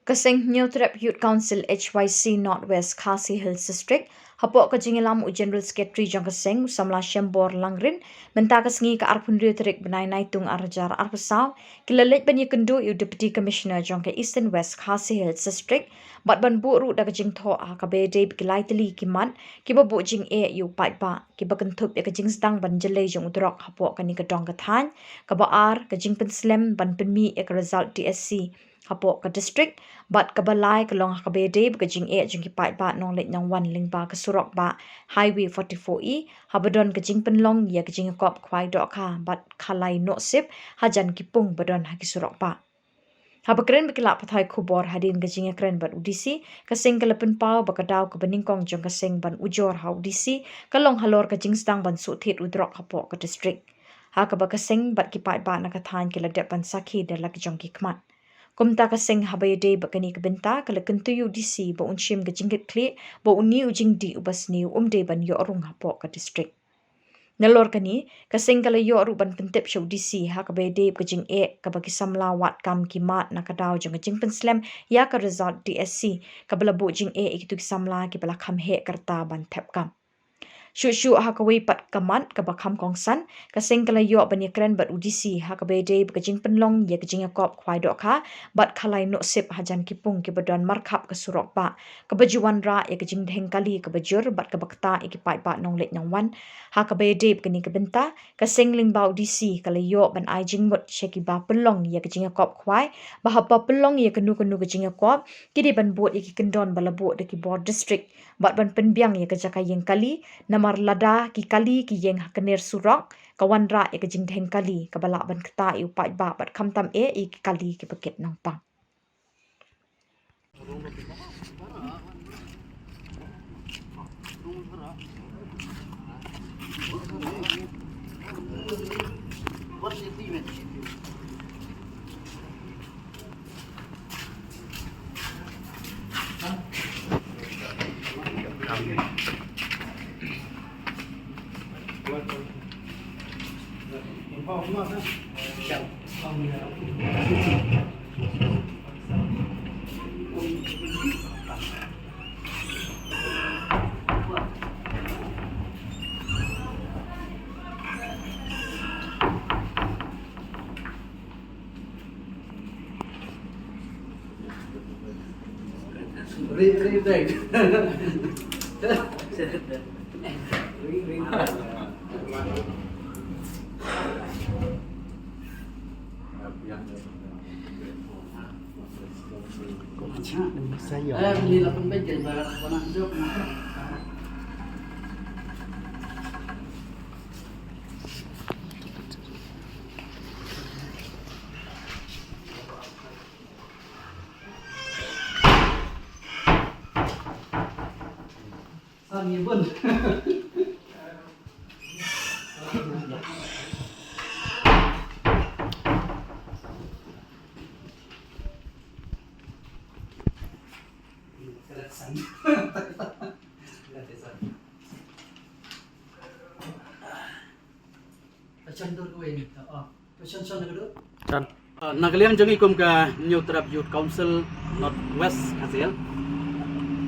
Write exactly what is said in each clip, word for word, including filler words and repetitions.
Ka seng Hynñiewtrep Youth Council H Y C North West Khasi Hills District, hapoh ka jingïalam u General Secretary jong ka seng, u samla Shembor Langrin, mynta ka sngi ka arphew hynriew tarik bnai Naitung arhajar arphew saw, ki la leit ban ïakynduh ïa u Deputy Commissioner jong ka Eastern West Khasi Hills District, bad ban buh ruh da ka jingthoh ha kaba ïadei bad ki lai tylli ki mat kiba buh jingeh ïa u paidbah, kiba kynthup ïa ka jingsdang ban jlei jong u drok hapoh kane ka dong ka thaiñ, kaba ar, ka jingpynslem ban pynmih ïa ka result D S C hapoh ka district, bad kaba lai ka long ha kaba ïadei bad ka jingeh jong ki paidbah nongleit nongwan lyngba ka surok bah Highway forty-four E, haba don ka jingpynlong ïa ka jingïakop khwai dohkha bad khalai nohsip hajan ki pung ba don ha ki surok bah. Haba kren bad ki lad pathai khubor hadien ka jingïakren bad u D C, ka seng ka la pynpaw ba ka daw kaba nyngkong jong ka seng ban ujor ha u D C ka long halor ka jingsdang ban suhthied u drok hapoh ka district, ha kaba ka seng bad ki paidbah na ka thaiñ ki la dep ban sakhi da la ki jong ki khmat. Kumta ka seng haba ïadei bad kane ka bynta ka la kyntu ïa u D C ba un shim ka jingkitkhlieh ba une u jingdih uba sniew um dei ban ïoh rung hapoh ka district. Nalor kane, ka seng ka la ïoh ruh ban pyntip sha u D C ha kaba ïadei bad ka jingeh kaba ki samla wad kam ki mad na ka daw jong ka jingpynslem ïa ka result D S C, kaba la buh jingeh ïa kito ki samla kiba la kham heh ka rta ban thep kam. Shuh shuh ha kawei pat ka mat kaba kham kongsan, ka seng ka la ïoh ban ïakren bad u D C ha kaba ïadei bad ka jingpynlong ïa ka jingïakop khwai dohkha bad khalai nohsip hajan ki pung kiba don markhap ka surok bah, kaba ju wanrah ïa ka jingdheng kali kaba jur bad kaba ktah ïa ki paidbah nongleit nongwan. Ha kaba ïadei bad kane ka bynta, ka seng lyngba u D C ka la ïoh ban ai jingmut sha kiba pynlong ïa ka jingïakop khwai ba haba pynlong ïa kano kano ka jingïakop, ki dei ban bud ïa ki kyndon ba la buh da ki bor district bad ban pynbiang ïa ka jaka ïeng kali, namar lada ki kali ki ïeng ha kner surok, ka wanrah ïa ka jingdheng kali kaba lah ban ktah ïa u paidbah bad khamtam eh ïa ki kali kiba kit nongpang. Chan. Ah, na ka liang jong ngi kum ka Hynñiewtrep Youth Council North West Khasi Hills,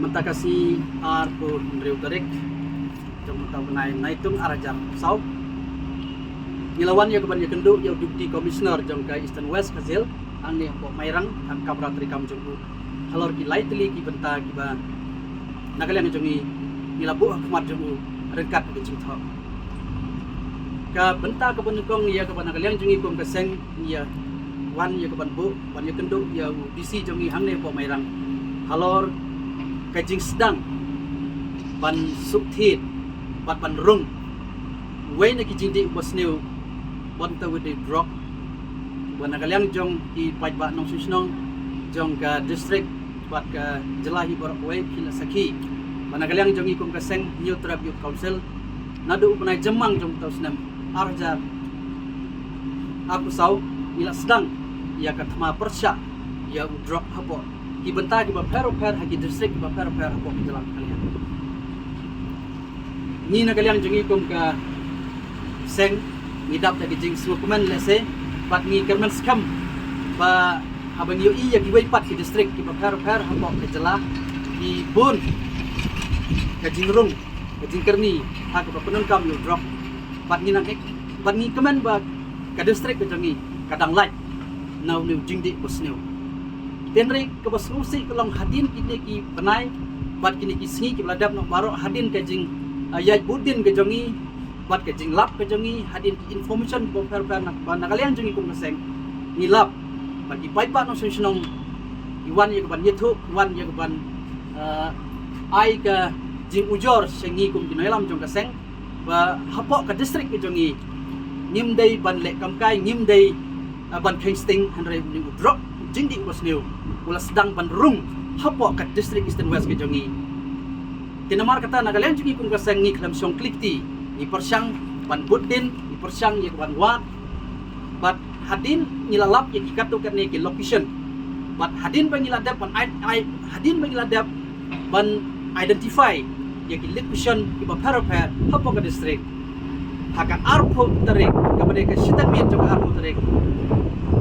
mynta ka sngi arphew hynriew tarik jong mynta u bnai Naitung arhajar saw, ngi la wan ïa ka ban ïakynduh ïa u Deputy Commissioner jong ka Eastern West Khasi Hills, hangne hapoh Mairang, ha ka kamra treikam jong u, halor ki lai tylli ki bynta kiba na ka liang jong ngi ngi la buh ha khmat jong u ryngkat ka jingthoh. Ka bynta kaba nyngkong ïa kaba na ka liang jong ngi kum ka seng ngi ïa wan ïa ka ban buh ban ïakynduh ïa u D C jong ngi hangne hapoh Mairang halor ka jingsdang ban suhthied bad ban rung wei na ki jingdih uba sniew, bad uta u dei drok, ba na ka liang jong ki paidbah nongshong shnong jong ka district bad ka jylla hi baroh kawei ki la sakhi ba na ka liang jong ngi kum ka seng Hynñiewtrep Youth Council, naduh u bnai Jymmang jong uta u snem arhajar arphew saw, ngi la sdang ïa ka thma pyrshah ïa u drok hapoh ki bynta kiba pher bapher ha ki district kiba pher bapher hapoh ka jylla ka liang. Ngi na ka liang jong ngi kum ka seng ngi dap da ka jingsngewkmen lehse bad ngi kyrmen skhem ba Haba ngi ïohi ïa kiwei pat ki district kiba pher pher hapoh ka jylla, ki bun ka jingrung, ka jingkyrni ha kaba pyndonkam ïa u drok. Bad ngi nang ek, bad ngi kmen ba ka district ka jong ngi ka dang lait na une u jingdih basniew. Hynrei kaba sngewsih ka long hadien kine ki bnai bad kine ki sngi kiba la dep noh baroh, hadien ka jing, ah, ïaid bud dien ka jong ngi bad ka jinglap ka jong ngi, hadien ki information kiba pher pher na, ba na ka liang jong ngi kum ka seng ngi lap bad ki paidbah nongshong shnong ki wan ïa ka ban ïathuh, ki wan ïa ka ban, ah, ai ka jingujor sha ngi kum ki nongïalam jong ka seng, ba hapoh ka district ka jong ngi ngim dei ban leh kam kai, ngim dei, ah, ban kheiñ sting, hynrei une u drok, u jingdih basniew u la sdang ban rung hapoh ka district Eastern West ka jong ngi. Te namar kata na ka liang jong ngi kum ka seng ngi khlem shong khlieh kti, ngi pyrshang ban bud dien, ngi pyrshang ïa ka ban wad. Bad hadien ngi la lap ïa ki katto katne ki location. Bad hadien ba ngi la dep ban ai, ai, hadien ba ngi la dep ban identify ïa ki location kiba pher pher hapoh ka district, ha ka arphew tarik, kaba dei ka shiteng miet jong ka arphew tarik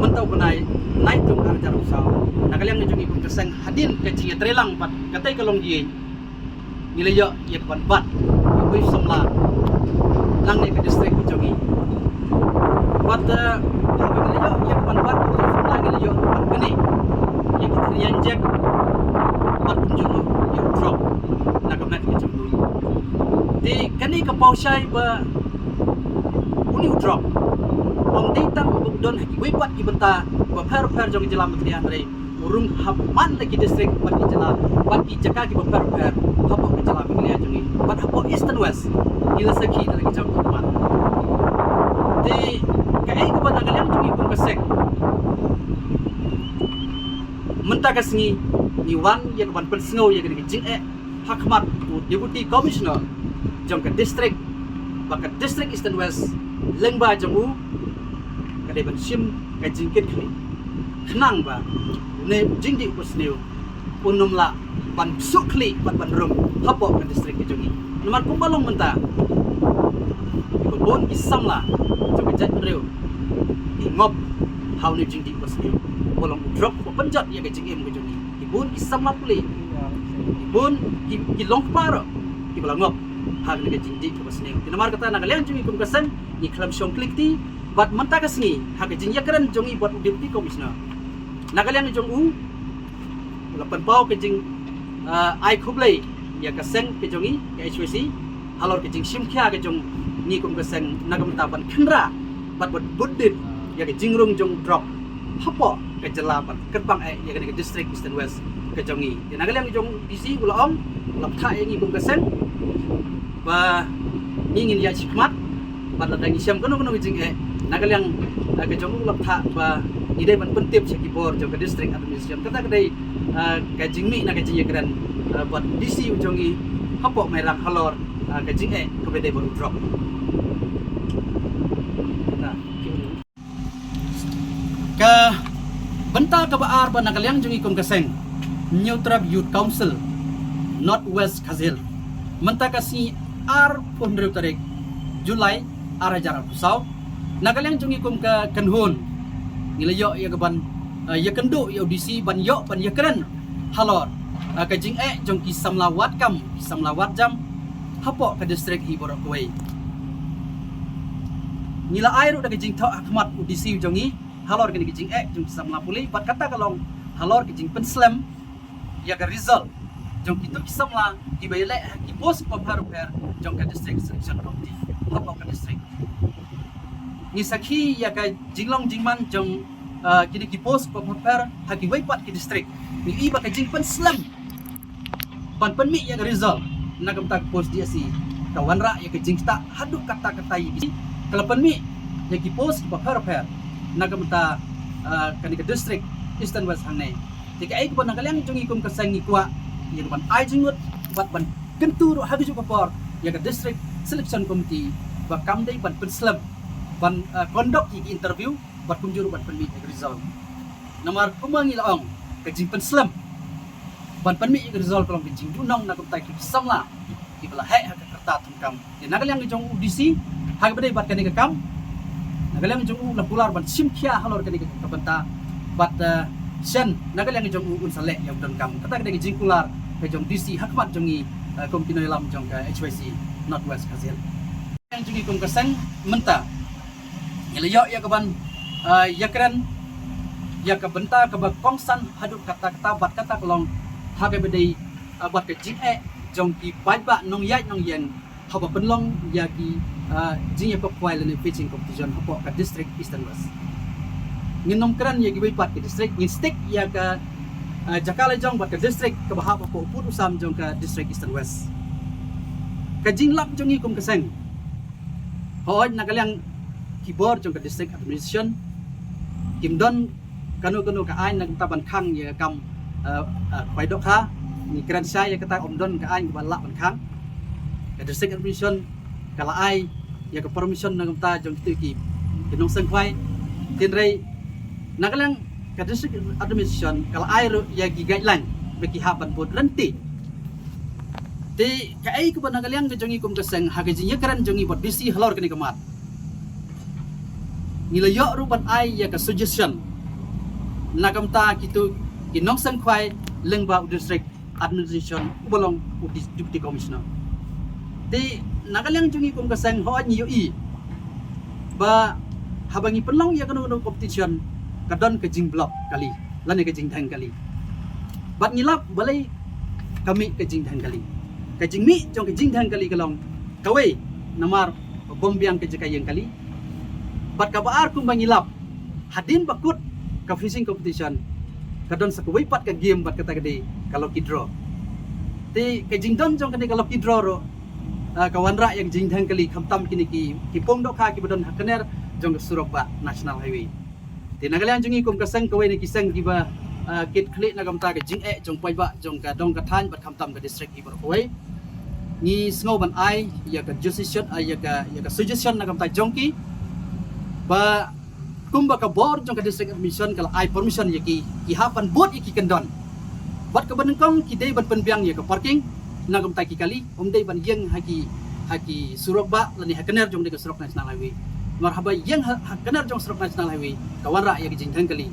mynta u bnai Naitung ar hajar arphew saw, na ka liang jong ngi kum ka seng, hadien ka jingïatreilang bad katei ka longïing, ngi la ïoh ïa ka ban bat ïa uwei u samla nangne ka district ka jong ngi. Bad, eh, haba ngi la ïoh ïa ka ban bat ïa u samla, ngi la ïoh ban knieh ïa ki tynrai jek bad kumjuh ruh ïa u drok na ka met ka jong u. Te kane ka paw shai ba une u drok ym dei tang ba u don ha kiwei pat ki bynta ba pher pher jong ka jylla Meghalaya, hynrei u rung ha man la ki district bad ki jylla bad ki jaka kiba pher pher hapoh ka jylla Meghalaya jong ngi bad hapoh Eastern West. Ngi la sakhi da la ki jong ki wan. Te kaei kaba na ka liang jong ngi kum ka seng, mynta ka sngi ngi wan ïa ka ban pynsngew ïa ka jingeh ha khmat u Deputy Commissioner jong ka district, ba ka district Eastern West lyngba jong u ka dei ban shim ka jingkitkhlieh, khnang ba une u jingdih basniew un ym lah ban suk khlieh bad ban rung hapoh ka district ka jong ngi. Namar kumba long mynta, kiba bun ki samla jong ka jaitbynriew ki ngop ha une u jingdih basniew, ba long u drok ba pynjot ïa ka jingim ka jong ngi. Ki bun ki samla pule, ki bun ki, ki long kpa ruh kiba la ngop ha kane ka jingdih kaba sniew. Te namar kata na ka liang jong ngi kum ka seng ngi khlem shong khlieh kti, bad mynta ka sngi ha ka jingïakren jong ngi bad u Deputy Commissioner, na ka liang jong u u la pynpaw ka jing, ah, ai khublei ïa ka seng ka jong ngi ka H Y C halor ka jingshim khia ka jong ngi kum ka seng na ka bynta ban khynra bad ban bud dien ïa ka jingrung jong u drok hapoh ka jylla bad kyrpang eh ïa kane ka district Eastern West ka jong ngi. Ïa na ka liang jong u D C u la ong, u la pynthah ïa ngi kum ka seng ba ngi ngin ïaid shakhmat bad lada ngi shem kano kano ka jingeh, na ka liang, eh, ka jong u la pynthah ba ngi dei ban pyntip sha ki bor jong ka district administration. Kata ka dei, eh, ka jingmih na ka jingïakren, eh, bad D C u jong ngi hapoh Mairang halor, eh, ka jingeh kaba dei bad u drok. Kata. Ka bynta kaba ar ba na ka liang jong ngi kum ka seng Hynñiewtrep Youth Council North West Khasi Hills, mynta ka sngi arphew hynriew tarik July ar hajar arphew saw, na ka liang jong ngi kum ka kynhun ngi la ïoh ïa ka ban, eh, ïakynduh ïa u D C ban ïoh ban ïakren halor, eh, ka jingeh jong ki samla wad kam, ki samla wad jam hapoh ka district hi baroh kawei. Ngi la ai ruh da ka jingthoh ha khmat u D C u jong ngi halor kane ka jingeh jong ki samla pule, bad kata ka long halor ka jingpynslem ïa ka result jong kito ki samla kiba ïaleh ha ki post bapher bapher jong ka District Selection Committee hapoh ka district. Ngi sakhi ïa ka jinglong jingman jong, ah, kine ki post bapher bapher ha kiwei pat ki district. Ngi i ba ka jingpynslem ban pynmih ïa ka result na ka bynta ka post D S E ka wanrah ïa ka jingktah haduh katta katta ïa ki, ka la pynmih ïa ki post bapher bapher na ka bynta, ah, kane ka district Eastern West hangne. Te kaei kaba na ka liang jong ngi kum ka seng ngi kwah ïa ka ban ai jingmut bad ban kyntu ruh ha kajuh ka por ïa ka District Selection Committee ba kam dei ban pynslem ban, ah, conduct ïa ki interview bad kumjuh ruh ban pynmih ïa ka result. Namar kumba ngi la ong, ka jingpynslem ban pynmih ïa ka result ka long ka jingduhnong na ka bynta ki samla kiba la heh ha ka rta thungkam. Ïa na ka liang jong u D C ha kaba dei bad kane ka kam, na ka liang jong u la kular ban shim khia halor kane ka bynta bad, eh, Shen na ka liang jong u un sa leh ïa u donkam. Kata ka dei ka jingkular ka jong D C ha khmat jong ngi, eh, kum ki nongïalam jong ka H Y C North West Khasi Hills. Ka liang jong ngi kum ka seng mynta ngi la ïoh ïa ka ban, eh, ïakren ïa ka bynta kaba kongsan haduh katta katta bad kata ka long ha kaba dei, eh, bad ka jingeh jong ki paidbah nongïaid nongïeng haba pynlong ïa ki, ah, jingïakop khwai lane fishing competition hapoh ka district Eastern West. Ngin ym kren ïa kiwei pat ki district, ngin stick ïa ka, ah, jaka la jong bad ka district kaba hap hapoh u pud u sam jong ka district Eastern West. Ka jinglap jong ngi kum ka seng, hooid, na ka liang ki bor jong ka district administration kim don kano kano ka aiñ na ka bynta ban khang ïa ka kam, eh, eh, khwai dohkha. Ngi kren shai ïa kata, ym don ka aiñ kaba lah ban khang. Ka district administration ka la ai ïa ka permission na ka bynta jong kito ki, ki nongseng khwai. Hynrei na ka liang ka district administration ka la ai ruh ïa ki guideline ba ki hap ban bud ryntih. Te kaei kaba na ka liang ka jong ngi kum ka seng ha ka jingïakren jong ngi bad D C halor kane ka mat, ngi la ïoh ruh ban ai ïa ka suggestion na ka bynta kito ki nongseng khwai lyngba u district administration uba long u dis-, deputy commissioner. Te na ka liang jong ngi kum ka seng, hooid, ngi ïohi ba haba ngi pynlong ïa kano kano competition ka don ka jingblock kali lane ka jingdheng kali. Bad ngi lap balei ka mih ka jingdheng kali. Ka jingmih jong ka jingdheng kali ka long, kawei, namar bym biang ka jaka ïeng kali. Bad kaba ar, kumba ngi lap, hadien ba kut ka fishing competition ka don sa kawei pat ka game bad kata ka dei ka lucky draw. Te ka jingdon jong kane ka lucky draw ruh, ah, ka wanrah ïa ka jingdheng kali khamtam kine ki, ki pung dohkha kiba don ha kner jong ka surok bah National Highway. Te na ka liang jong ngi kum ka seng, kawei na ki seng kiba, ah, kit khlieh na ka bynta ka jingeh jong paidbah jong ka dong ka thaiñ bad khamtam ka district hi baroh kawei, ngi sngew ban ai ïa ka suggestion, ah, ïa ka, ïa ka suggestion na ka bynta jong ki ba kumba ka bor jong ka district administration ka la ai permission ïa ki, ki hap ban bud ïa ki kyndon. Bad kaba nyngkong ki dei ban pynbiang ïa ka parking na ka bynta ki kali, ym dei ban ïeng ha ki, ha ki surok bah lane ha kner jong ka surok National Highway. Namar haba ïeng ha, ha kner jong surok National Highway ka wanrah ïa ka jingdheng kali.